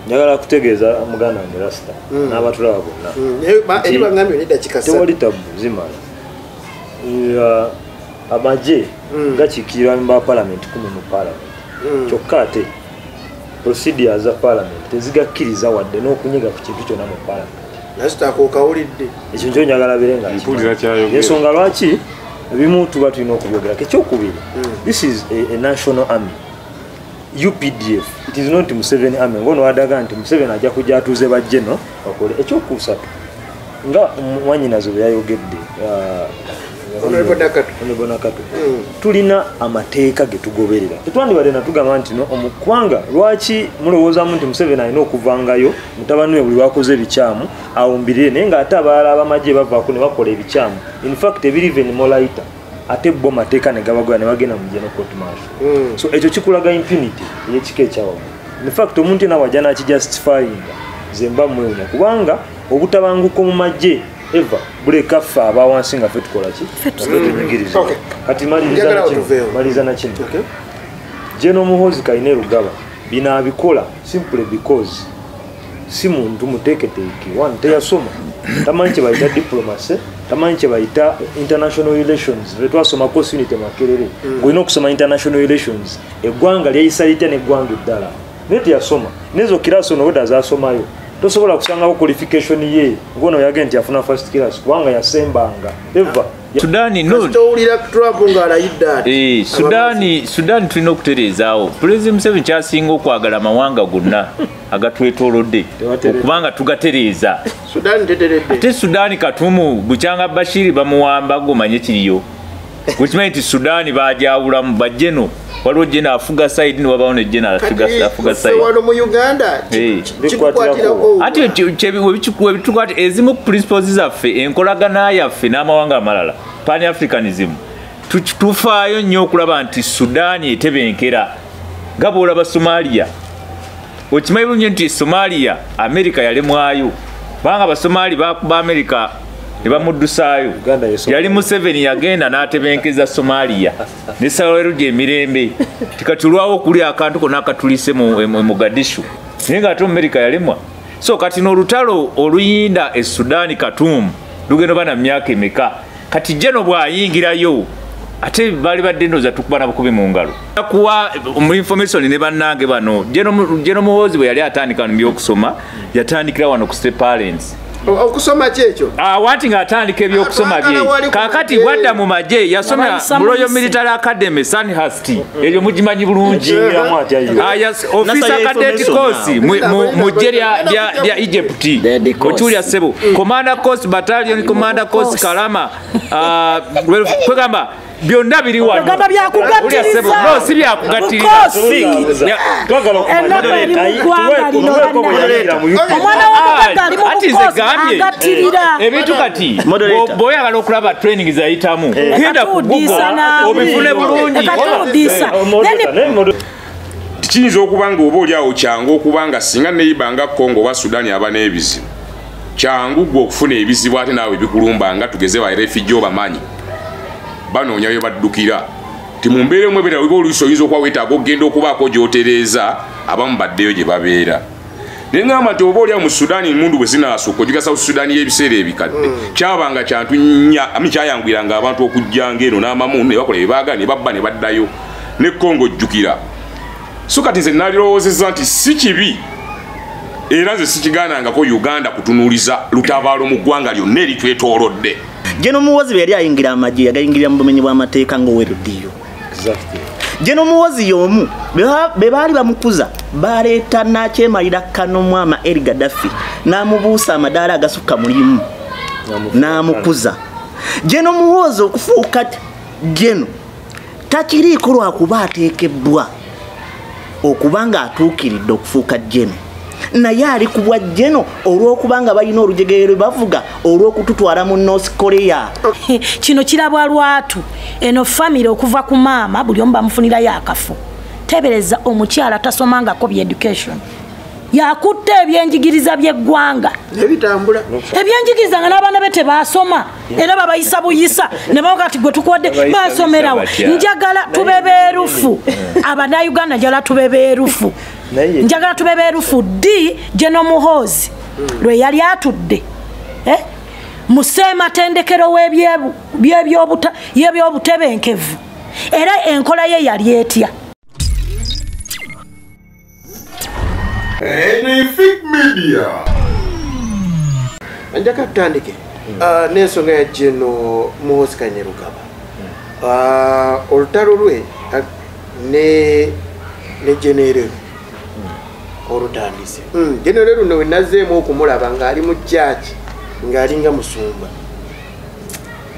Njagala kutegeeza muganda wange Rasta n'abatulaba bonna. Eri bangambye neddakiika ssatu. Tewali tabu zimala. Amagye gakiikirirwa ba parliament 10 mu parliament. Kyokka ate procedures za parliament tezigakkiriza wadde n'okunyega ku kintu kyonna mu parliament. Rasta akokawulidde. Ekyo nkyo njagala beere nga mpulira kyayogera. Ensonga lwaki ebimu tuba tulina okubyogerako. Ekyokubiri, this is a national army. UPDF. It is not Museveni army. Ngono wadaga nti Museveni ajja kujja atuuze bajje no bakole. Ekyokusatu nga mwanyinazo bwe yayogedde Honorable Nakato. Tulina amateeka ge tugoberera. Tetwandibadde natugamba nti no omukwanga lwaki mulowoozamu nti Museveni alina okuvangayo mutabani we buli lwakoze ebikyamu awumbirire, naye ng'ate abalala abamagye bavaako ne bakola ebikyamu. In fact ebiri even more lighter. Ate bo mateeka ne gabagoya ne bagenda mu general court martial. So ekyo kikulaga impunity ey'ekika ekyawaggulu. In fact omuntu yenna wajja n'akijustifyinga nze mba mwewunya kubanga obutabanguko mu magye eva buleka ffe abawansi nga ffe tukola ki? Tunyigiriza. Kati maliriza na kino. General Muhoozi Kainerugaba bino abikola simply because si muntu muteeketeeke. One, teyasoma, tamanyi kye bayita diplomacy, tamanyi kye bayita international relations. Ffe twasoma course unit e Makerere, ng'olina okusoma international relations, eggwanga lyeyisa litya n'eggwanga eddala. Naye teyasoma, n'ezo kirasi ono obwedda zaasomayo. Tosobola kusangawo qualification ye ng'ono yagenda nti yafuna first class kubanga yasembanga eva. Sudani no. Sudani tulina okutereezaawo. Pulezidenti Museveni kyasinga okwagala amawanga gonna agatwetoolodde okubanga tugatereeza. Ate Sudani katumu bukyanga Bashiri bamuwamba gomanye kiriyo. Gukimanyi nti Sudani bagyawulamu bajjeno. Waliwo jena afuga side ni wabawo ne jena afuga side. Wano mu Uganda kikukwatirako. Ate webitukwata ezimu principles zaffe enkolagana yaffe n'amawanga amalala Pan Africanism tufaayo nnyo okulaba nti Sudani etebenkera nga bw'olaba Somalia. Okimanyi bulungi nti Somalia America yalemwayo kubanga Abasomali bakuba America ne bamuddusaayo. Yali Museveni yagenda n'atebenkeza Somalia ne Sierra emirembe tikatulwawo okulya akantu konna akatulise mu Mogadishu, naye ng'ate America yalemwa. So kati n'olutalo oluyinda e Sudani Khartoum lugenda bana myaka emeka. Kati jeno bw'ayingirayo ate baali badde ndowooza tukuba nabukubi mu ngalo. Kuwa mu information ne bannange bano General Muhoozi bwe yali atandika mu by'okusoma yatandikira wano ku State Parents. Okusoma ki ekyo? Wanti ng'atandika ebyokusoma bye. Kaakati bwadda mu magye yasomera mu Royal Military Academy Sandhurst. Eryo mugimanyi bulungi. Officer Cadet Course mu ggye lya Egypt. Okiwulira ssebo. Commander Course Battalion, Commander Course Kalama. Kwegamba byonna biri wano. Ogamba byakugattiriza. No, si byakugattiriza. Omwana w'omugagga ali mu bukozi agattirira. Ebintu kati bw'oyagala okulaba training zayitamu genda ku Google obifune bulungi. Kiyinza okuba nga oba oli awo kyangu okuba nga singa neighbor Congo oba Sudan aba n'ebizibu kyangu gwe okufuna ebizibu ate naawe bikulumba nga tugeze ba refugee obamanyi banoonya bye baddukira. Ti mu mbeera emu ebeera oba oluusi oyinza okuba weetaaga okugenda okubaako gy'otereeza abamu baddeyo gye babeera. Naye ngamba nti oba oli awo mu Sudan emmundu bwe zinaasukka ojjuka South Sudan y'ebiseera ebikadde kyabanga kyantu kyayanguyiranga abantu okujjanga eno n'amamu ne bakola bye baagala ne babba ne baddayo ne Congo ojjukira. So kati nze nalirowoozezza nti si kibi era nze sikigaanangako Uganda kutunuuliza lutabaalo mu ggwanga lyonna eritwetoolodde. General Muhoozi bwe yali ayingira amagye yagayingirira mu bumenyi bw'amateeka ng'oweruddiyo. General Muhoozi y'omu be baali bamukuza baleeta n'akyemalira Kanomwama Eli Gaddafi n'amubuusa amadaala agasukka mu limu n'amukuza. General Muhoozi okufuuka General takiriiko lwakuba ateekebbwa okuba ng'atuukiridde okufuuka General. Naye ali ku bwa General olw'okubanga balina olujegere lwe bavuga olw'okututwala mu North Korea. Kino kirabwa lwatu eno family okuva ku maama buli omu bamufunirayo akafo. Tebereza omukyala tasomangako bya education yakutte ebyenjigiriza by'eggwanga ebitambula ebyenjigiriza nga n'abaana be tebaasoma era babayisa buyisa ne bavuga ati gwe tukuwadde baasomerawo. Njagala tube beerufu, Abannayuganda njagala tube beerufu. Njagala tube beerufu ddi General Muhoozi lwe yali atudde mu ssematendekero y'ebyobutebenkevu, era enkola ye yali etya? Anything Media. Njagala tutandike n'ensonga ya General Muhoozi Kainerugaba. Olutalo lwe ne General olutandise. General luno wenazzeemu okumulaba ng'ali mu church, ng'alinga musumba,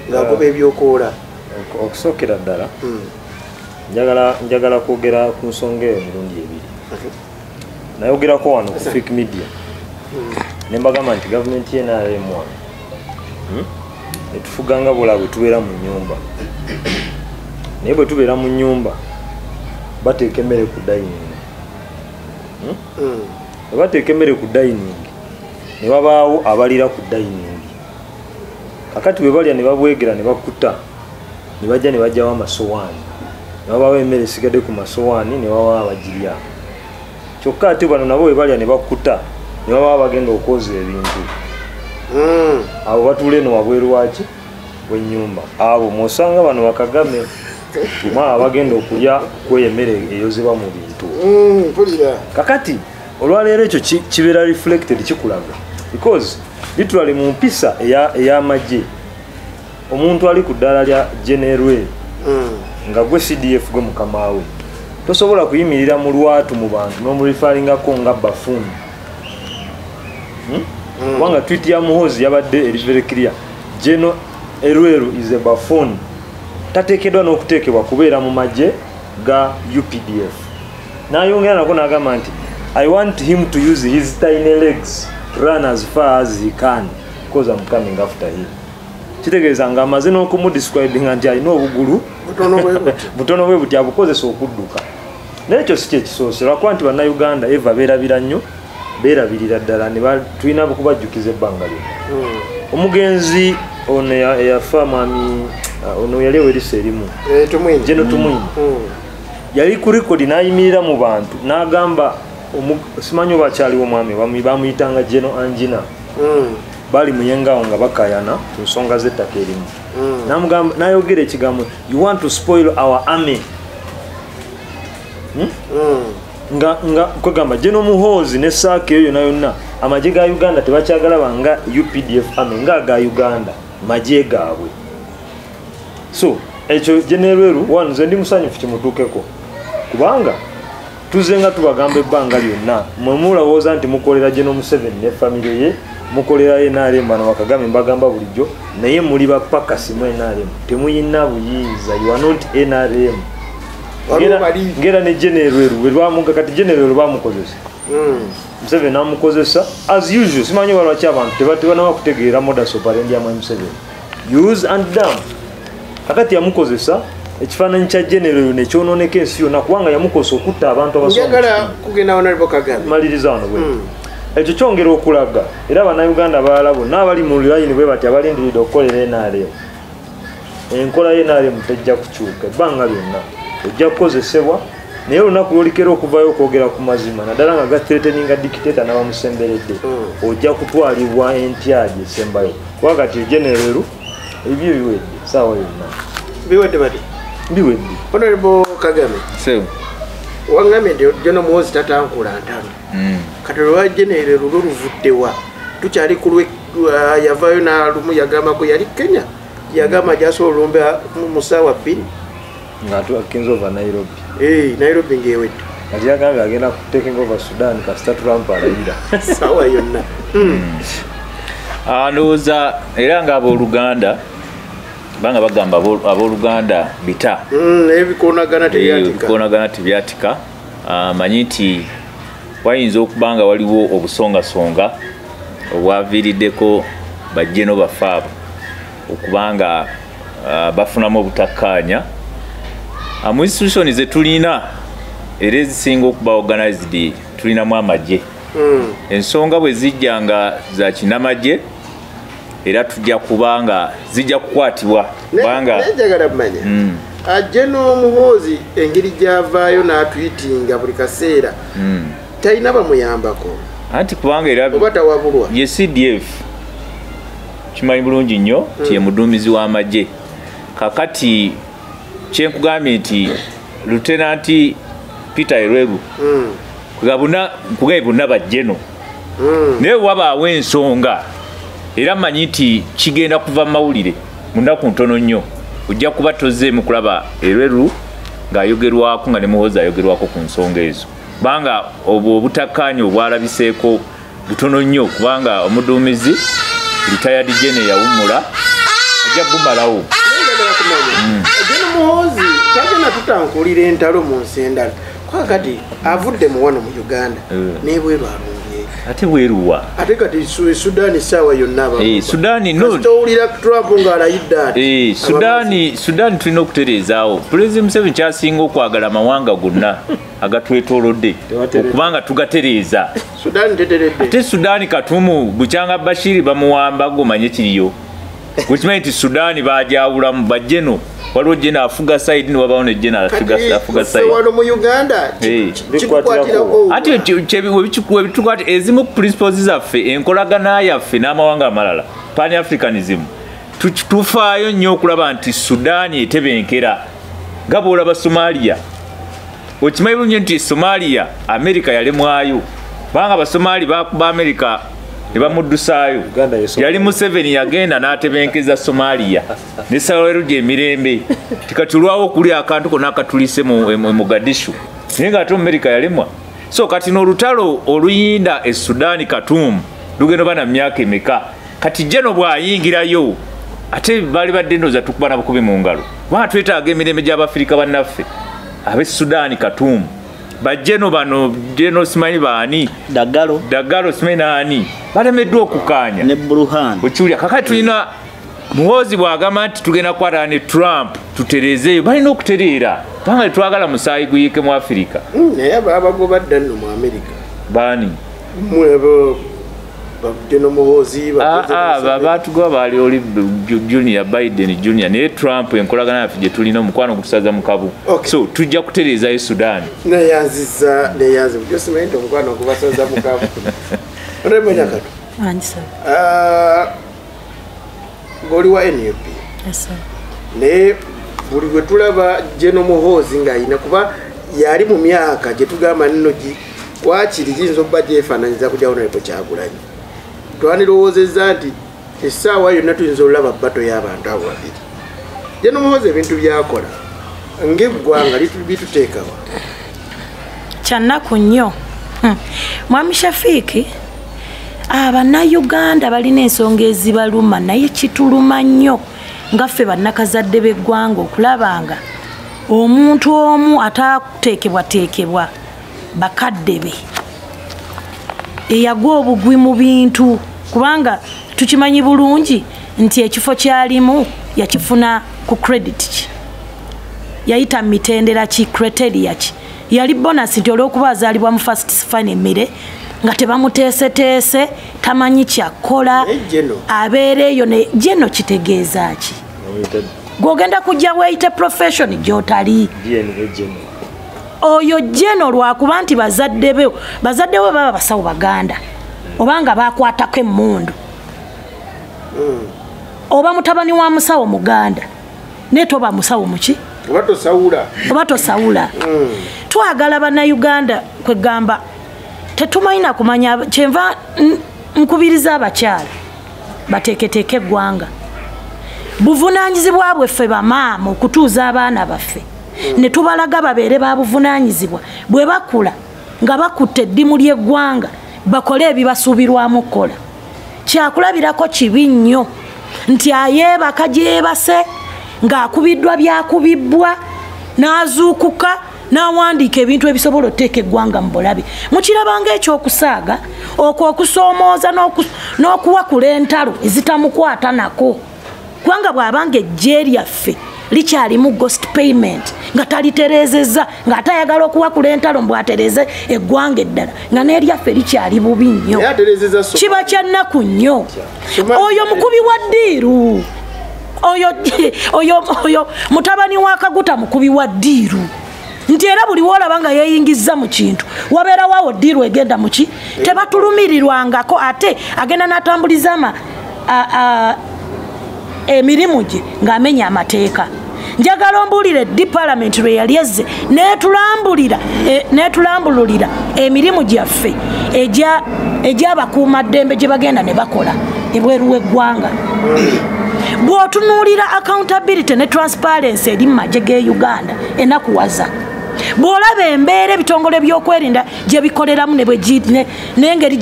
ng'agoba ebyokoola. Okusookera ddala njagala kwogera ku nsonga eyo emirundi ebiri. Nayogerako wano ku Fake Media ne mbagamba nti gavumenti ye NRM wano etufuganga bula bwe tubeera mu nnyumba, naye bwe tubeera mu nnyumba bateeka emmere ku dining. Bwe bateeka emmere ku dining ne babaawo abalira ku dining. Kakati bwe balya ne babwegera ne bakkuta ne bajja ne baggyawo amasowaani, ne babaawo emmere esigadde ku masowaani ne babaawo abagirya. Kyokka ate bano nabo bwe balya ne bakkuta ne babaawo bagenda okwoza ebintu. Abo batuula eno wabweru waki w'ennyumba. Abo mw'osanga bano bakagame mwa abagenda okulya kweyo emmere eyozebwa mu bintu. Kakati olwaleero ekyo kibeera reflected, kikulaga because literally mu mpisa ey'amagye omuntu ali ku ddaala lya General nga gwe CDF gwe mukama we tosobola kuyimirira mu lwatu mu bantu n'omureferingako nga buffoon. Kubanga tweet ya Muhoozi yabadde eri very clear, General Elwelu is a buffoon, tateekeddwa n'okuteekebwa kubeera mu magye ga UPDF. N'ayongera nako n'agamba nti I want him to use his tiny legs to run as far as he can because I'm coming after him. Kitegeeza nga amaze n'okumudescribinga nti alina obugulu butono bwe buti abukozesa okudduka. Naye ekyo si kyekisoose, lwakuba nti bannayuganda eva beerabira nnyo, beerabirira ddala ne tulina okubajjukiza ebbanga lyonna. Omugenzi ono eyafa mwami ono yali ewerisa erimu General Tumwine yali ku record n'ayimirira mu bantu n'agamba, simanyi oba akyaliwo mwami bamuyitanga General Angina, bali muyengawo nga bakayana ku nsonga z'ettaka erimu. N'ayogera ekigambo, you want to spoil our army. Nga kwegamba General Muhoozi ne saaka eyo yonna yonna amagye ga Uganda tebakyagalaba nga UPDF army, nga aga Uganda magye gaabwe. So ekyo General Elwelu nze ndi musanyufu kimutuukeko, kubanga tuze nga tubagamba ebbanga lyonna mwe mulowooza nti mukolera General Museveni ne famire ye, mukolera NRM, bano bakagame mbagamba bulijjo, naye muli bapakasi mu NRM, temuyina buyinza, you are not NRM. Ngera ne General Elwelu kati General Elwelu bamukozesa Museveni amukozesa as usual. Simanyi lwaki abantu tebanaba kutegeera modus operandi ya Museveni, use and dump. Kakati yamukozesa ekifaananyi kya General nekyonooneka ensi yonna, kubanga yamukozesa okutta abantu abasobola. Njagala kugenda Honorable Kagame maliriza wano bwe ekyo kyongera okulaga era bannayuganda abalala bonna abali mu layini bwe bati abalindiridde okukolera NRM, enkola ye NRM tejja kukyuka ebbanga lyonna, ejja kukozesebwa. Naye olunaku lwolikera okuvayo okwogera ku mazima naddala nga gathreateninga dictator n'abamusemberedde, ojja kutwalibwa entyaji esembayo. Kuba kati General ebyo biwedde saawa yonna biwedde bati biwedde. Honorable Kagame, wangambye nti General Muhoozi tatankula ntalo. Kati olwa General lwo luvuddewa? Tukyali ku lwe yavaayo n'alumu yagambako yali Kenya, yagamba gyasobola olumba mu ssaawa 2 nga akinza ova Nairobi. Nairobi ng'ewedde. Kati yagambye agenda taking over Sudan kasita Trump alayira saawa yonna. Ndowooza era nga abooluganda banga bagamba abooluganda bita ebikoonagana tebyatika, ebikoonagana tebyatika. Manyi nti wayinza okuba nga waliwo obusongasonga obwaviiriddeko bajjeno baffe abo okubanga bafunamu obutakkaanya. Mu institution ze tulina era ezisinga okuba organized tulinamu amagye. Ensonga bwe zijja nga za kinamagye era tujja kubanga zijja kukwatibwa kubanga njagala mmanya General Muhoozi engeri gy'avaayo n'atwitinga buli kaseera Talina bamuyambako. Anti kubanga era oba tawabulwa. Ye CDF kimanyi bulungi nnyo nti ye muduumizi w'amagye. Kakati kyenkugambye nti Lieutenant Peter Elwelu nkugambye bonna bajjeno. Naye wabaawo ensonga era mmanyi nti kigenda kuva mu mawulire mu nnaku ntono nnyo. Ojja kuba tozzeemu kulaba Elwelu ng'ayogerwako nga ne Muhoozi ayogerwako ku nsonga ezo. Kubanga obwo obutakkaanya obwalabiseeko butono nnyo, kubanga omuduumizi retired General yawummula ajja bumalawo. General Muhoozi tagenda tutankulira entalo mu nsi endala. Kwa kati avudde mu wano mu Uganda n'ebweru alumbye. Ate bweruwa? Ate kati Sudan ssaawa yonna abakuba. Sudan no. Kasita owulira Trump ng'alayidde ati. Sudan tulina okutereezaawo. Pulezidenti Museveni kyasinga okwagala amawanga gonna agatwetoolodde okubanga tugatereeza. Sudan teteredde. Ate Sudan katumu bukyanga Bashiri bamuwamba gomanye kiriyo. Kukimanyi nti Sudan bagyawulamu bajjeno. Waliwo General afuga side ne wabaawo ne General afuga side. Wano mu Uganda kikukwatirako. Ate webitukwata ezimu ku principles zaffe, enkolagana yaffe n'amawanga amalala, Pan Africanism, tufaayo nnyo okulaba nti Sudan etebenkera nga bw'olaba Somalia. Okimanyi bulungi nti Somalia America yalemwayo, kubanga Abasomali baakuba America ne bamuddusaayo. Yali Museveni yagenda n'atebenkeza Somalia ne Sierra emirembe tikatulwawo okulya akantu konna akatulise mu Mogadishu, naye ng'ate America yalemwa. So kati n'olutalo oluyinda e Sudan Khartoum lugenda bana myaka emeka. Kati General bw'ayingirayo ate baali badde ndowooza tukuba nabukubi mu ngalo, kubanga twetaaga emirembe gy'Abafirika bannaffe ab'e Sudan Khartoum. Bajjeno bano General simanyi baani, Dagalo simanyi naani, balemeddwa okukaanya ne Burhan. Okiwulira? Kakati tulina Muhoozi bw'agamba nti tugenda kukwatana ne Trump tutereezeeyo, balina okutereera kubanga tetwagala musaayi guyiike mu Afirika. Naye abagoba dda nno mu Amerika. Baani? General Muhoozi baatugoba baali oli Junior Biden Junior, naye Trump enkolagana yaffe gye tulina omukwano gutusaza mu kabu. So tujja kutereezayo Sudan. Neyanziza gyosimanyi nti omukwano gubasaza mu kabu. Honorable Nyakato. Ng'oli wa NUP. Naye buli lwe tulaba General Muhoozi ng'ayina kuba yali mu myaka gye tugamba nno wakiri giyinza okuba gyefaananyiza kujja Honorable Kyagulanyi. Twandirowoozezza nti essaawa yonna tuyinza olaba bato y'abantu abo babiri. General Muhoozi ebintu by'akola ng'eggwanga bituteekawa. Kyannaku nnyo. Mwami Shafiiki, Abannayuganda balina ensonga ezibaluma, naye kituluma nnyo nga ffe bannakazadde b'eggwanga okulabanga omuntu omu atateekebwateekebwa bakadde be eyagwa obugwi mu bintu, kubanga tukimanyi bulungi nti ekifo kyalimu yakifuna ku credit ki, yayita mitendera ki, criteria ki, yali bonus nti olw'okuba azaalibwa mu first family nga tebamuteeseteese, tamanyi kyakola, abeera eyo. Ne General kitegeeza ki? Gw'ogenda kujja weeyite profession gy'otali. Oyo General lwakuba nti bazadde be baba basawo Baganda obanga bakwatako emmundu, oba mutabani wa musawo Muganda naye toba musawo muki, oba tosawula. Twagala Bannayuganda kwegamba tetumanyi kumanya. Kyenva nkubiriza abakyala bateeketeeke eggwanga. Buvunaanyizibwa bweffe bamaama okutuuza abaana baffe ne tubalaga babeere babuvunaanyizibwa, bwe bakula nga bakutte eddimu ly'eggwanga bakole ebibasuubirwamu okukola. Kyakulabirako kibi nnyo nti ayeebaka gyebase ng'akubiddwa byakubibbwa n'azuukuka n'awandiika ebintu ebisobola oteeka eggwanga mu bulabe. Mukirabanga ekyokusaaga okwo okusoomooza n'okuwakula entalo ezitamukwata nako, kubanga bw'abanga eggye lyaffe likyalimu ghost payment nga talitereezezza, ng'ate ayagala okuwakula entalo mbw'atereeze eggwanga eddala nga n'eryaffe likyali bubi nnyo. Kiba kya nnaku nnyo. Oyo mukubi wa ddiiru, oyo mutabani wa Kaguta mukubi wa ddiiru. Nti era buli wolaba nga yeeyingiza mu kintu wabeera waawo ddiirwa egenda muki tebatulumirirwangako, ate agenda n'atambuliza emirimu gye ng'amenya amateeka. Njagala ombuulire ddi paalamenti lwe yali ezze n'etulambululira emirimu gyaffe egy'abakuumaddembe gye bagenda ne bakola ebweru w'eggwanga. Bw'otunuulira accountability ne transparency eri mu magye g'e Uganda enakuwaza. Bw'olaba embeera ebitongole by'okwerinda gye bikoleramu n'engeri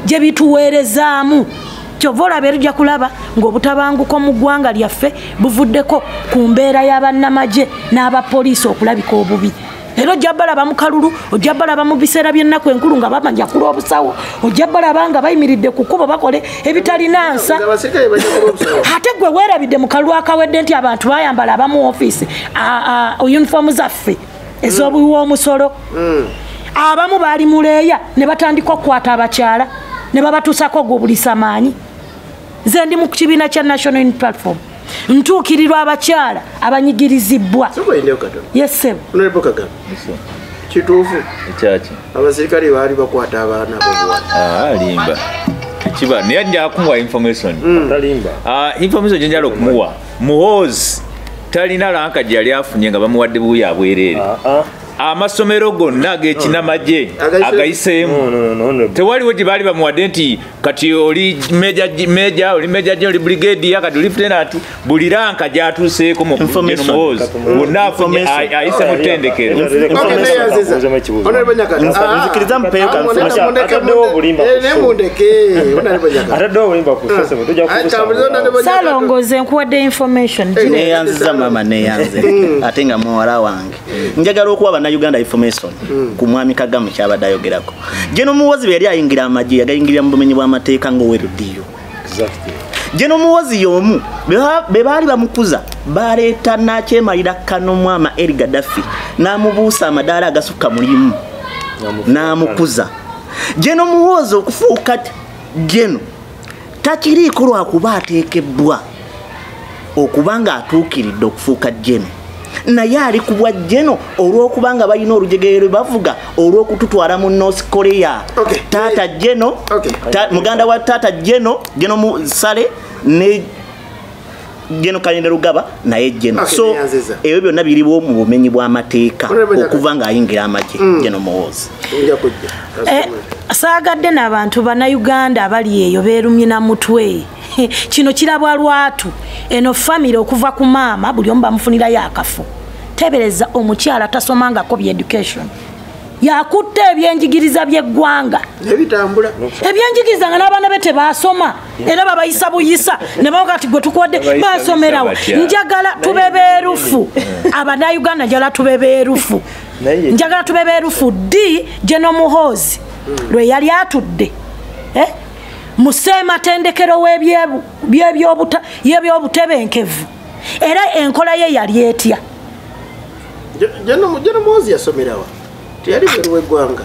gye bituweerezaamu, kyova olaba era ojja kulaba ng'obutabanguko mu ggwanga lyaffe buvuddeko ku mbeera y'abannamagye n'abapoliisi okulabika obubi. Era ojja balaba mu kalulu, ojja balaba mu biseera by'ennaku enkulu nga bamanjakula obusawo, ojja balaba nga bayimiridde ku kkubo bakole ebitalina nsa. Ate gwe weerabidde mu kalulu akawedde nti abantu bayambala abamu ofiisi uniform zaffe ez'obuwi w'omusolo. Abamu baali muleeya ne batandika okukwata abakyala ne babatuusako gw'obulisa maanyi. Nze ndi mu kibiina kya National Unity Platform, ntuukirirwa abakyala abanyigirizibwa. Yes sir. Kituufu abasirikale baali bakwata abaana bobuwala. Limba kiba naye nja kumuwa information. Information gye njala okumuwa, Muhoozi talina ranka gye yali afunye nga bamuwadde buuya bwereere. Amasomero gonna ag'ekinamagye agayiseemu tewaliwo gye baali bamuwadde nti kati oli meja, oli meja oli brigadier, kati oli lieutenant. Buli ranka gy'atuuseeko mu Muhoozi bonna afunye ayise mu ttendekero. Ssalongo nkuwadde information. Neeyanziza maama, neeyanze ate nga muwala wange. Njagala okuwa bannayuganda information ku mwami Kagame kyabadde ayogerako. General Muhoozi bwe yali ayingira amagye yagayingirira mu bumenyi bw'amateeka ng'oweruddiyo. General Muhoozi y'omu be baali bamukuza baleeta nakyemalira Kanomwama Eli Gaddafi n'amubuusa amadaala agasukka mu limu n'amukuza. General Muhoozi okufuuka General takiriiko lwakuba ateekebbwa okuba ng'atuukiridde okufuuka General, naye ali ku bwa General olw'okubanga balina olujegere lwe bavuga olw'okututwala mu North Korea. Taata General, muganda wa taata General, General Saleh ne General Kainerugaba naye General. So ebyo byonna biriwo mu bumenyi bw'amateeka okuva ng'ayingira amagye General Muhoozi. Saagadde n'abantu bannayuganda abali eyo beerumye na mutwe. Kino kirabwa lwatu. Eno famire okuva ku maama buli omu bamufunirayo akafo. Teebereza omukyala tasomangako bya education, yakutte ebyenjigiriza by'eggwanga ebitambula ebyenjigiriza nga n'abaana be tebaasoma era babayisa buyisa ne bavuga ati gwe tukuwadde baasomerawo. Njagala tube beerufu abannayuganda, njagala tube beerufu, njagala tube beerufu. Ddi General Muhoozi lwe yali atudde mu ssematendekero y'ebyobutebenkevu, era enkola ye yali etya? General Muhoozi yasomerawa, teyali bweru w'eggwanga.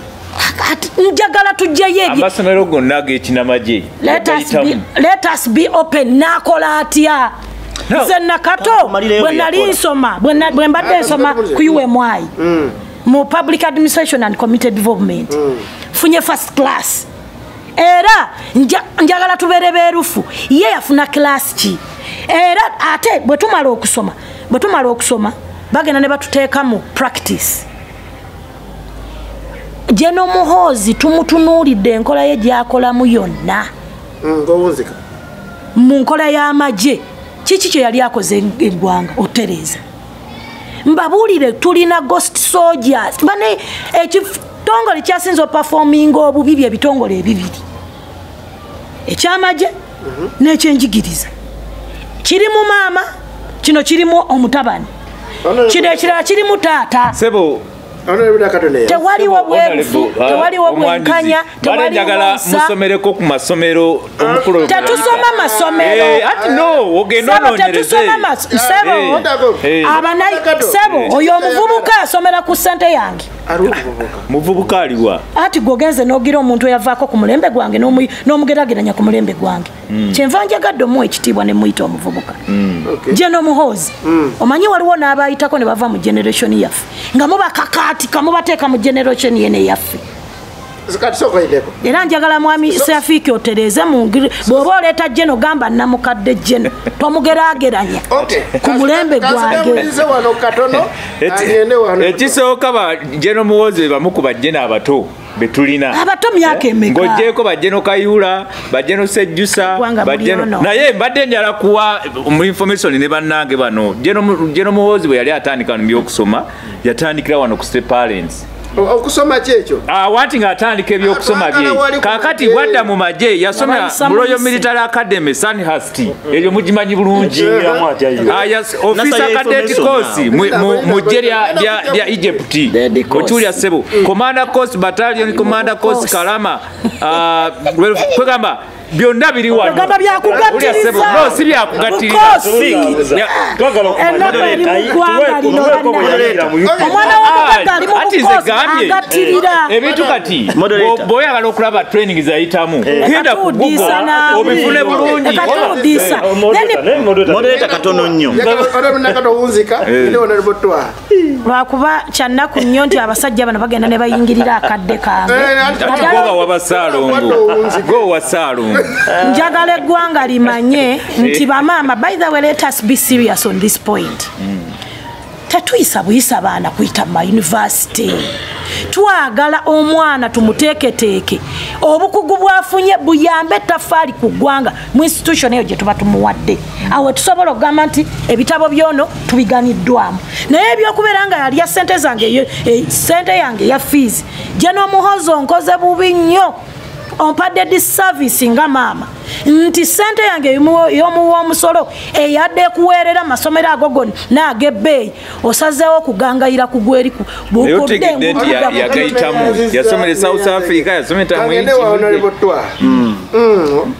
Njagala tujjeyo amasomero gonna ag'ekinamagye. Let us be open. N'akola atya? Nze Nakato bwe nali nsoma, bwe mbadde nsoma ku UMI mu public administration and community development, funye first class. Era njagala tubeere beerufu. Ye yafuna class ki? Era ate bwe tumala okusoma bagenda ne batuteeka mu practice. General Muhoozi tumutunuulidde enkola ye gy'akolamu yonna mu nkola y'amagye. Kiki kye yali akoze eggwanga otereeza? Mbabuulire, tulina ghost soldiers. Bane ekitongole kyasinze opafominga obubi bye bitongole ebibiri, ekyamagye n'ekyenjigiriza. Kirimu maama, kino kirimu omutabani, kino ekirala kirimu taata. Sebo, Tewaliwo bwerufu, tewaliwo bwenkanya, tewaliwo musomereko ku masomero omukulu. Tetusoma masomero. Ati no, ogenda onoonyereze. Sebo, sebo, oyo omuvubuka asomera ku ssente yange. Muvubuka aliwa? Ati gwogenze n'ogira omuntu eyavaako ku mulembe gwange n'omugerageranya ku mulembe gwange. Kyenva njagadde omuwa ekitiibwa ne muyita omuvubuka. General Muhoozi, omanyi waliwo n'abayitako ne bava mu generation yaffe nga mubakakaatika mubateeka mu generation yene yaffe. Era njagala mwami Safiki otereeze mu ngeri bw'oba oleeta General gamba namukadde General tomugeraageranya ku mulembe gwange. Ekisooka ba General Muhoozi bamu ku bajjena abato betulina abato myaka emeka ng'ogyeko bajjeno Kayula, bajjeno Sejjusa, bajjeno naye mbadde njala kuwa mu information ne bannange bano. General Muhoozi bwe yali atandika mu by'okusoma yatandikira wano ku State Parents. Okusoma ki ekyo? Wanti ng'atandika ebyokusoma bye. Kaakati wadda mu magye yasomera mu Royal Military Academy Sandhurst. Eryo mugimanyi bulungi. Officer Cadet Course mu ggye lya Egypt. Okiwulira ssebo. Commander Course Battalion, Commander Course Kalama. Kwegamba byonna biri wano. Ogamba byakugattiriza. No, si byakugattiriza. Omwana w'omugagga ali mu bukozi agattirira. Ebintu kati bw'oyagala okulaba training zayitamu genda ku Google obifune bulungi. Moderator katono nnyo. Lwakuba kyannaku nnyo nti abasajja bano bagenda ne bayingirira akadde kange. Goba wabasaalongo. Go wasaalongo. Njagala eggwanga limanye nti bamaama, by the way, let us be serious on this point. Tetuyisa buyisa baana kuyita mu university. Twagala omwana tumuteeketeeke obukugu bwafunye buyambe ettaffaali ku ggwanga mu institution eyo gye tuba tumuwadde. Awo tusobola okugamba nti ebitabo byono tubiganiddwamu, naye ebyokubeera nga yalya ssente zange, ssente yange eya fees. General Muhoozi onkoze bubi nnyo, ompadde disservice nga maama nti ssente yange y'omuwa omusolo eyadde ekuweerera amasomero ago gonna n'ag'ebbeeyi osazeewo okugangayira ku gweri. Otegedde nti yagayitamu, yasomera South Africa, yasomera mu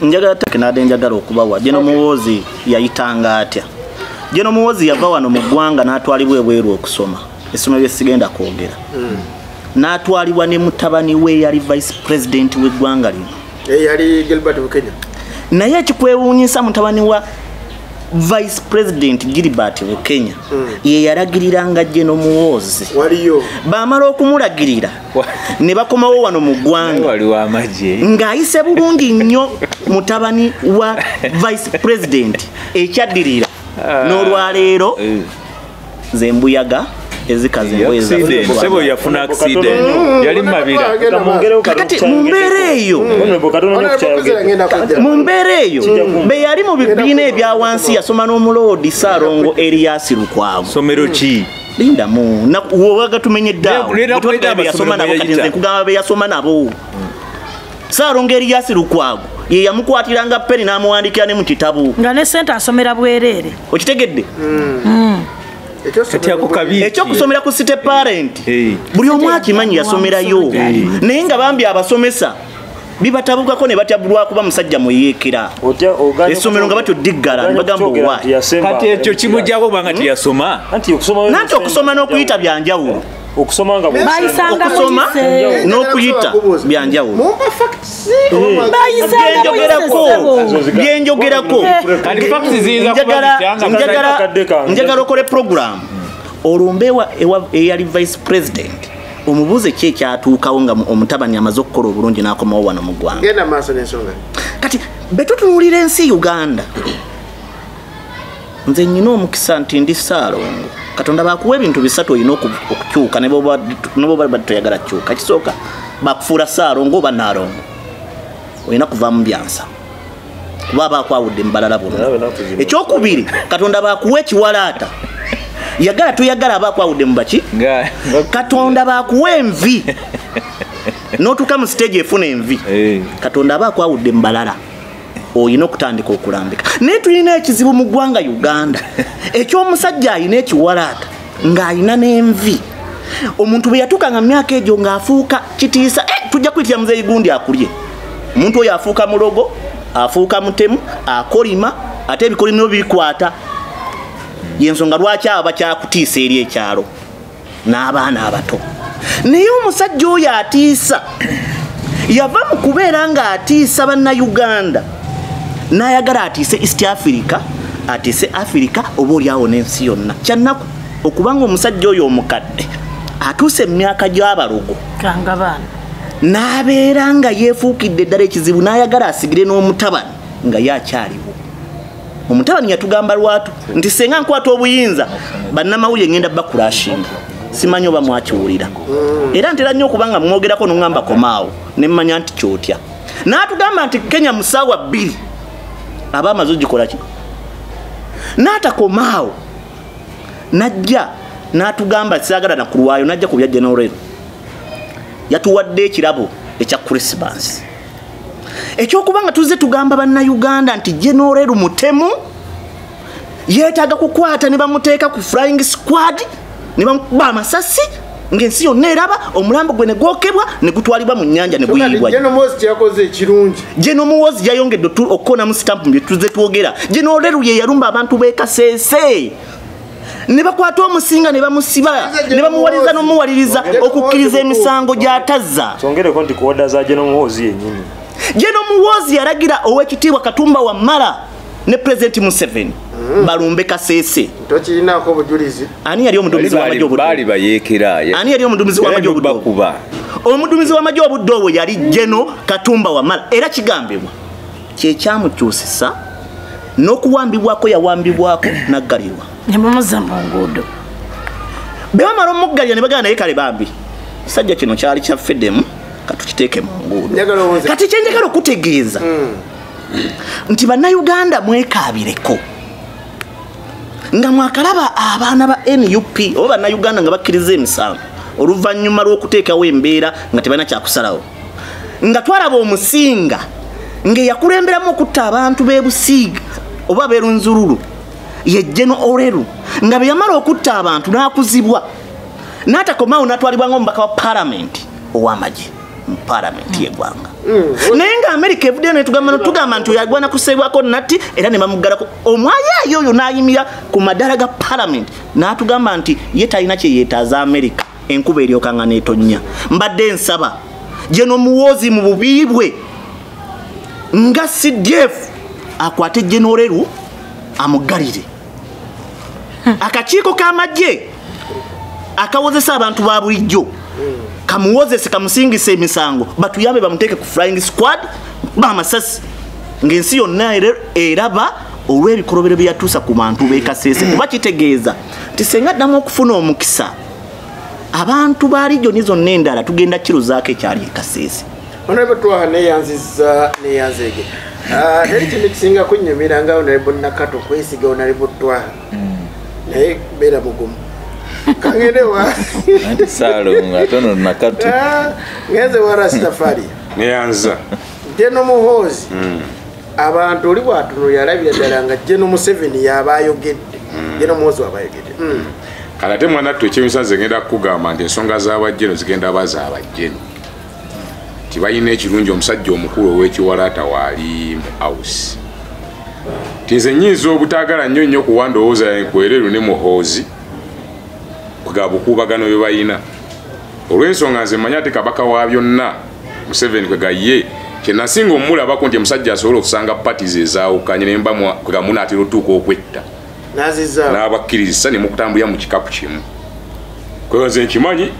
Njagala take njagala okubawa. General Muhoozi yayitanga atya? General Muhoozi yava wano mu ggwanga n'atwalibwa ebweru okusoma essomero lye sigenda kwogera. N'atwalibwa ne mutabani we yali vice president w'eggwanga lino. Yali Gilbert Bukenya. Naye ekikwewuunyisa mutabani wa vice president Gilbert Bukenya ye yalagiriranga General Muhoozi. Waliyo. Bamala okumulagirira ne bakomawo wano mu ggwanga ng'ayise bulungi nnyo mutabani wa vice president ekyaddirira n'olwaleero zembuyaga ezikaze Sebo yafuna accident yali mabira. Kakati mu mbeera eyo be yali mu bibiina ebya wansi yasoma n'omuloodi Ssaalongo Erias Lukwago. Somero ki? Lindamu wowaga tumenye ddaawo yasoma nabo kati nze nkugamba be yasoma nabo. Ssaalongo Erias Lukwago ye yamukwatiranga peni n'amuwandiikira ne mu kitabo nga ne ssente asomera bwereere. Okitegedde? Ekyokusomera ku City Parent buli omu akimanyi yasomerayo, naye nga bambi abasomesa bibatabukako ne batyabulwa kuba musajja muyeekera essomero nga batyo diggala ne bagamba owaayi. Kati ekyo kimuggyako kubanga teyasoma. Nanti okusoma n'okuyita bya njawulo. Okusoma n'okuyita bya njawulo. Byenjogerako njagala okole program olumbe eyali vice president omubuuze ki ekyatuukawo nga omutabani amaze okukola obulungi n'akomawo wano mu ggwanga. Genda maaso n'ensonga. Kati bwe tutunuulira ensi Uganda, nze nnina omukisa nti ndi Ssaalongo. Katonda bakuwa ebintu bisatu olina okukyuka ne bw'oba toyagala kukyuka. Ekisooka bakufuula Ssaalongo oba Nnaalongo, olina kuvaamu byansa kuba bakwawudde mu balala bonna. Ekyokubiri Katonda bakuwa ekiwalaata, yagala toyagala abakwawudde mu baki. Katonda bakuwa envi n'otuuka mu stage efuna envi, Katonda aba akwawudde mu balala, olina okutandika okulambika. Naye tulina ekizibu mu ggwanga Uganda ekyomusajja alina ekiwalaata ng'alina n'envi Omuntu bwe yatuukanga mu myaka egyo ng'afuuka kitiisa, tujja kuyitira muzeeyi gundi akulye. Omuntu oyo afuuka mulogo, afuuka mutemu, akolima, ate ebikolimo bikwata. Yensonga lwaki abo bakyakutiisa eri ekyalo n'abaana abato. Naye omusajja oyo atiisa yava mu kubeera ng'atiisa bannayuganda n'ayagala atiise East Africa, atiise Africa oba oliawo n'ensi yonna. Kyannaku okubanga omusajja oyo omukadde atuuse mu myaka gy'abalogo n'abeera nga yeefuukidde ddala ekizibu, n'ayagala asigire n'omutabani nga ye akyaliwo. Omutabani yatugamba lwatu nti senga nkwata obuyinza bannamawulire ngenda bakulashinga. Simanyi oba mwakiwulira. Era ntera nnyo okubanga mwogerako n'oŋŋamba komaawo ne mmanya nti kyotya. N'atugamba nti Kenya mu ssaawa 2 aba amaze ogikola ki? N'atakomaawo n'ajja n'atugamba saagala na kulwayo, n'ajja ku bya General. Yatuwadde ekirabo ekya Christmas. Ekyokubanga tuzze tugamba bannayuganda nti General mutemu, yeetaaga kukwata ne bamuteeka ku flying squad ne bamukuba amasasi ng'ensi yonna eraba, omulambo gwe ne gwokebwa ne gutwalibwa mu nnyanja ne guyibwa. General Muhoozi kyakoze ekirungi. General Muhoozi yayongedde okukonamu sitampu bye tuzze twogera. General ye yalumba abantu b'e Kasese ne bakwata omusinga ne bamusiba ne bamuwaliriza n'omuwaliriza okukkiriza emisango gy'atazza. Twongereko nti ku order za General Muhoozi yennyini. General Muhoozi yalagira owekitiibwa Katumba Wamala ne President Museveni balumbe Kasese. Tokirinako obujulizi. Ani yali omuduumizi w'amagye obudde? Baali bayeekera. Ani yali omuduumizi w'amagye obudde? Omuduumizi w'amagye obudde obwo yali General Katumba Wamala, era kigambibwa kye kyamukyusisa n'okuwambibwako yawambibwako n'aggalirwa. Ne bamuzza mu nguudo. Bwe bamala omuggalira ne bagamba naye kale bambi, kisajja kino kyali kya Fedemu, katukiteeke mu nguudo. Kati kye njagala okutegeeza nti bannayuganda mwekaabireko nga mwakalaba abaana ba NUP oba bannayuganda nga bakkiriza emisango oluvannyuma lw'okuteekawo embeera nga tebalina kyakusalawo, nga twalaba omusinga ng'eyakulemberamu okutta abantu b'e Busiiga oba b'e Rwenzururu ye General Oleru, nga bwe yamala okutta abantu n'akuzibwa n'atakomawo n'atwalibwa ng'omubaka wa paalamenti ow'amagye mu paalamenti y'eggwanga. Naye nga Amerika evuddeyo netugamba tugamba nti oyo agwana kuseebwako natti, era ne bamuggalako. Omwayaayo oyo n'ayimira ku madaala ga paalamenti n'atugamba nti ye talina kye yeetaaza Amerika, enkuba eryokanga n'etonnya. Mbadde nsaba General Muhoozi mu bubi bwe nga CDF akwate General Oleru amuggalire. Akakiiko k'amagye akawozesa abantu ba bulijjo kamuwozese kamusingise emisango, batuyambe bamuteeke ku flying squad bamasasi ng'ensi yonna eraba olw'ebikolobero bye yatuusa ku bantu b'e Kasese. Kuba kitegeeza nti senga addamu okufuna omukisa abantu ba regioni zonna endala tugenda kiruzaako ekyali e Kasese. Honorable Twaha neyanziza neyanzege. Teri kintu kisinga kunnyumira nga Honorable Nakato kwesiga Honorable Twaha. Naye beera mugumu. Kangende wa anti Salongo atono Nakato. Ngenze wa Rastafari. Neyanza. General Muhoozi. Abantu oli bw'atuno yalabira ddala nga General Museveni y'abayogedde. General Muhoozi w'abayogedde. Kale ate mwana ttu ekyemisanze ngenda kukugamba nti ensonga z'abajjeno zigenda baza abajjeno. Tibalina ekirungi omusajja omukulu ow'ekiwalaata waali mu house. Nti nze nnyinza obutaagala nnyo nnyo kuwa ndowooza enkwereru ne Muhoozi ga bukuubagano bye balina. Olw'ensonga nze mmanyi ate kabaka wa byonna Museveni kwe gaye kye nasinga omulabako nti omusajja asobola okusanga parties ezaawukanye ne mba kwe gamunaatera otuuka okwetta. N'abakkirizisa ne mukutambulira mu kikapu kimu. Kwe nze nkimanyi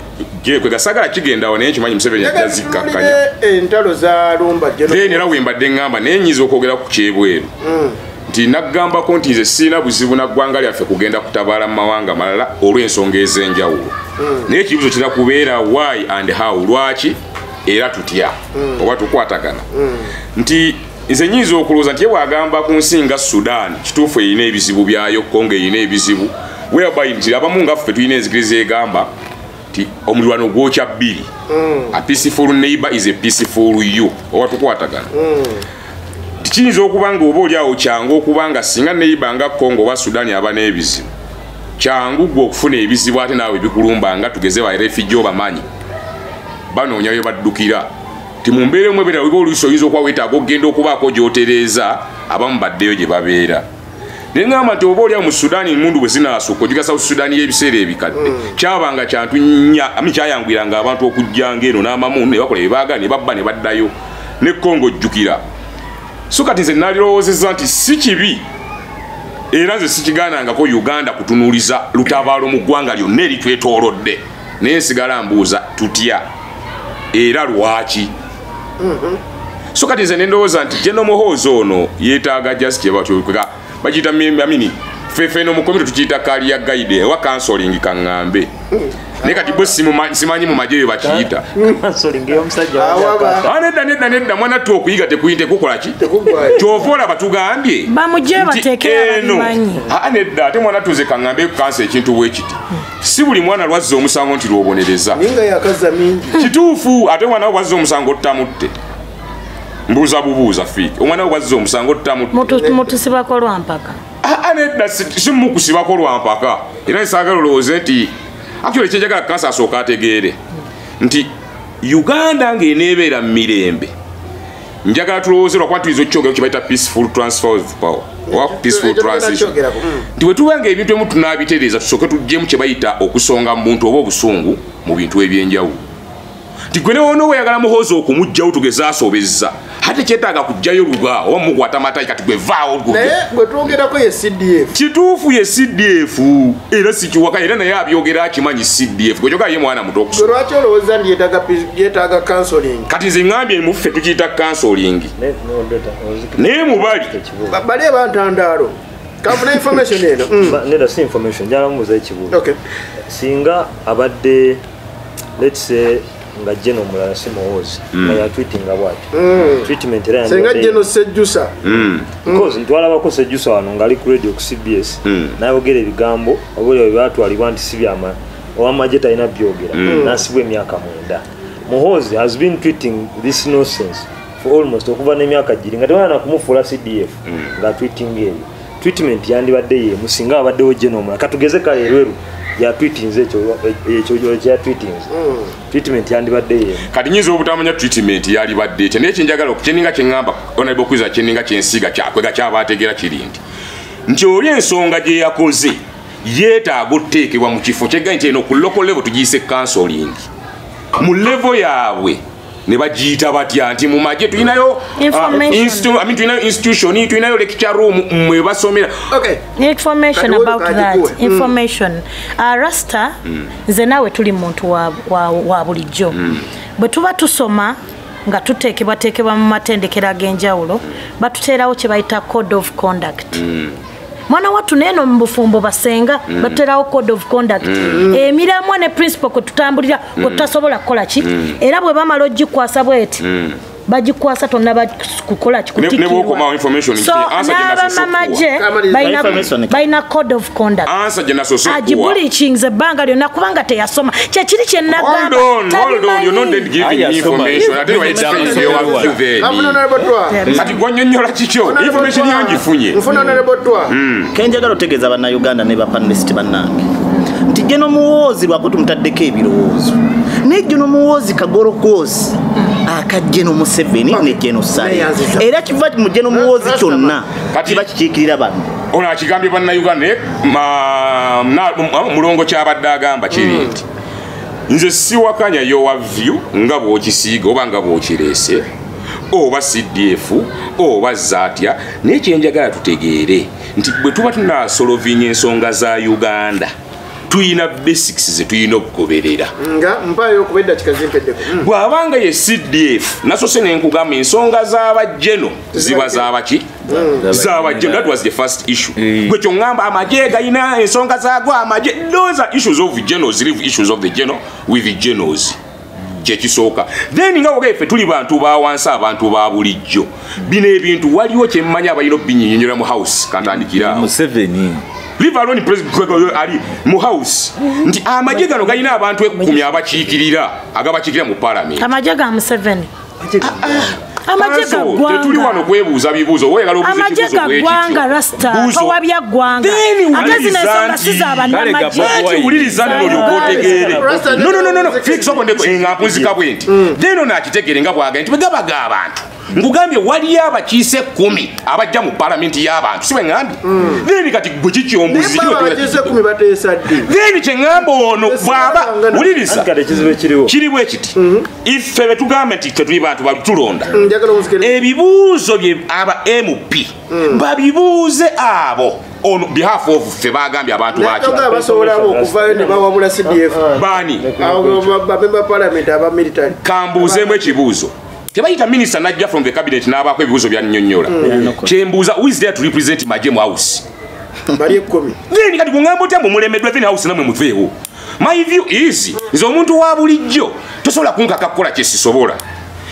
kwe gasagala kigendawo naye nkimanyi Museveni ajja zikkakkanya. Entalo zaalumba Then era we mbadde ŋŋamba naye nnyinza okwogera ku kyebweru. Nti naggambako nti nze sirina buzibu na ggwanga lyaffe kugenda kutabaala mu mawanga malala olw'ensonga ez'enjawulo. Naye ekibuuzo kira kubeera why and how, lwaki era tutya oba tukwatagana. Nti nze nnyinza okulowooza nti ye bw'agamba ku nsi nga Sudan kituufu erina ebizibu byayo, Congo erina ebizibu, whereby nti abamu nga ffe tulina enzikiriza egamba nti omulirwano gwokya bbiri. A peaceful neighbor is a peaceful you, oba tukwatagana. Kiyinza okuba nga oba oli awo kyangu okuba nga singa neighbor nga Congo oba Sudan aba n'ebizibu, Kyangu gwe okufuna ebizibu ate naawe bikulumba nga tugeze ba refugee obamanyi banoonya bye baddukira. Ti mu mbeera emu ebeera oba oluusi oyinza okuba weetaaga okugenda okubaako gy'otereeza abamu baddeyo gye babeera. Ne ŋŋamba nti oba oliawo mu Sudan emmundu bwe zinaasukka ojjuka South Sudan y'ebiseera ebikadde kyabanga kyantu nnya ami kyayanguyiranga abantu okujjanga eno n'amamundu ne bakola bye baagala ne babba ne baddayo ne Congo ojjukira. So kati nze nalirowoozezza nti si kibi era nze sikigaanangako Uganda kutunuuliza lutabaalo mu ggwanga lyonna eritwetoolodde, naye nsigala mbuuza tutya era lwaki. So kati nze ne ndowooza nti General Muhoozi ono yeetaaga just kye batyo bagiyita amini ffeffe eno mu komiti tukiyita career guide oba counseling kaŋŋambe, naye kati bwe simanyi mu magye bye bakiyita. Nedda nedda nedda mwana ttu okuyiga tekukola ki kyova olaba tugambye bamugye bateekera ababimanyi. Nedda ate mwana ttu nze kaŋŋambe kansa ekintu bwe kiti si buli mwana lwazza omusango nti lwobonereza kituufu, ate omwana we bwazza omusango ottamutte mbuuza bubuuza fiiki omwana we bwazza omusango ottamutte mutusibako lwampaka. Nedda si mukusibako lwampaka, era nsaagala olowooze nti actually kyenjagala kansa asooka ategeere nti Uganda ng'eneebeera mu mirembe njagala tulowooze lwakuba tuyinza okukyogera kye bayita peaceful transfer of power oba peaceful transition, nti bwe tuba nga ebintu ebimu tunaabitereeza tusooke tuggyemu kye bayita okusonga mu buntu oba obusungu mu bintu ebyenjawulo. Nti gwe ne wona oyagala Muhoozi okumuggyawo tugeze asobezza ate kyetaaga kuggyayo luga oba mukwata matayi kati gwe vaawo naye gwe twogerako ye CDF. Kituufu ye CDF era sikiwaka era naye abyogera akimanyi CDF gwe kyogera ye mwana muto okusoma. Lwaki olowooza nti yeetaaga counseling? Kati nze ŋŋambye muffe tukiyita counseling naye mubali bali abantandaalo kanfuna information eno. Nedda si information, njagala mubuuza ekibuuzo. Singa abadde let's say nga General omulala si Muhoozi nga yatweetinga bw'atyo treatment era singa General Sejjusa because ntwalabako Sejjusa wano ng'ali ku radio ku CBS n'ayogera ebigambo oba bwe byatwalibwa nti si byama ow'amagye talina byogera n'asibwa emyaka 9. Muhoozi has been tweeting this nonsense for almost okuva n'emyaka giri nga tebana kumufuula CDF nga tweeting eyo treatment yandibadde yeemu singa abaddewo General omulala katugeze kale erweru ya tweetinze ekyo ya tweetinze treatment yandibadde yeemu. Kati nyinza obutamanya treatment yalibadde etya, naye kyenjagala kyeninga kyeŋŋamba honorable Kwiza kyeninga kyensiga kyakwega kyabategeera kiri nti oli ensonga gye yakoze yeetaaga okuteekebwa mu kifo kyegga nti eno ku local level tugiyise counseling mu level yaabwe ne bagiyita batya nti mu magye tulinayo tulinayo institution tulinayo lecture room mwe basomera. Information about that information Rasta nze naawe tuli muntu wa bulijjo bwe tuba tusoma nga tuteekebwateekebwa mu matendekero ag'enjawulo batuteerawo kye bayita code of conduct. Mwana wattu neeno mu bufumbo basenga batuterawo code of conduct emiramwa ne principle kwe tutambulira kwe tutasobola kukola ki era bwe bamala ogikwasa bweti bagikwasa tonna kukola ki kutikirwa. So n'abamamagye balina code of conduct agibreachinze ebbanga lyonna kubanga teyasoma kyekiri kye nagamba. Kati gwanyonnyola kikyo information yangifunye. Kenjagala otegeeza bannayuganda ne bapanelist bannange nti General Muhoozi lwako tumutaddeko ebirowoozo naye General Muhoozi kagolokoozi aka General Museveni ne General Saleh era kiva mu General Muhoozi kyonna kiba kikiikirira bano. Ono akigambye bannayuganda mulongo kyabadde agamba kiri nti nze siwakanya your view nga bw'okisiiga oba nga bw'okireese oba CDF oba zaatya, naye kyenjagala tutegeere nti bwe tuba tunaasolovinga ensonga za Uganda tuyina basics ze tuyina okugoberera. Nga mpaayo okuba eddakiika zimpeddeko. Bw'abanga ye CDF nasose ne nkugamba ensonga z'abajeno ziba z'abaki z'abajeno. That was the first issue. Gwe kyongamba amagye galina ensonga zaago amagye, those are issues of generals, leave issues of the general with the generals. Kyekisooka. Then nga bwe ffe tuli bantu ba wansi abantu ba bulijjo bino ebintu waliwo kye mmanyi abalina obbinyinyonyola mu house kantandikira awo. Museveni leave alone president ali mu house nti amagye gano galina abantu 10 abakiikirira agabakiikirira mu parliament. Amagye ga Museveni Amagye ga ggwanga. Tetuli wano kwebuuza bibuuzo. Oyagala obuuza Amagye ekibuuzo ga bwe ggwanga kityo. Rasta Buuzo. towabya ggwanga. Then Ate zino wuliriza ensonga si nti- za bannamagye. Anti wuliriza nno olyoke otegeere. Rasta No, no, no, no, no. Felix Okondeko, nga mpunzika bwe nti. Then ono akitegeere nga bw'agambye nti bwe gabaga abantu. Nkugambye waliyo abakiise 10 abajja mu palamenti y'abantu, si bwe ŋŋambye? Then kati gwe kikyombuzi Naye abakiise 10 bateesa ddi? Then kye ŋŋamba ono bw'aba wuliriza Kati ekizibu ekiriwo kiri bwe kiti. Iffe bwe tugambe nti ffe tuli bantu tulonda. Njagala onzikirize. Ebibuuzo bye aba MP babibuuze abo on behalf of ffe bagambye abantu Naye baaki. abasobola abo okuvaayo ne bawabula CDF. Baani? Abo ba parliament aba military. Kambuuzeemu ekibuuzo. Tebayita minister najja from the cabinet n'abaako ebibuuzo byannyonnyola. Kyembuuza, who is there to represent magye mu house? Bali 10. Then kati kungamba otya mwe mulemeddwa then house namwe muveewo. My view is, nze omuntu wa bulijjo tosobola kunkaka kukola kye sisobola.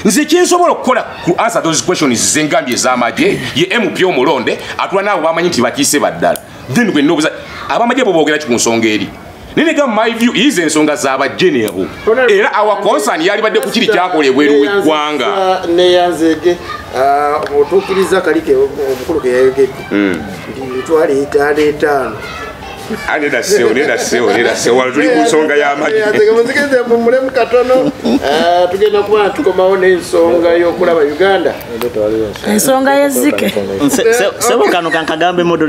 Nze kye nsobola okukola ku answer those questions ze ngambye ez'amagye ye MP omulonde atula n'abo bamanyi nti bakiise baddala. Then gwe nnobuuza abamagye bo boogera ki ku nsonga eri? Nene my view is ensonga z'aba general. Era our concern yalibadde ku kiri kyakola ebweru w'eggwanga. Neyanzege otuukiriza kalike omukulu ke yayogedde nti mitwalo 5. Neda seo, neda seo, neda seo. Wano tuli ku nsonga y'amagye. Neyanzege munzikirize mpumulemu katono. Tugenda kuba tukomawo n'ensonga y'okulaba Uganda. Ensonga y'ezzike. Sebo kano kankagambe moderator.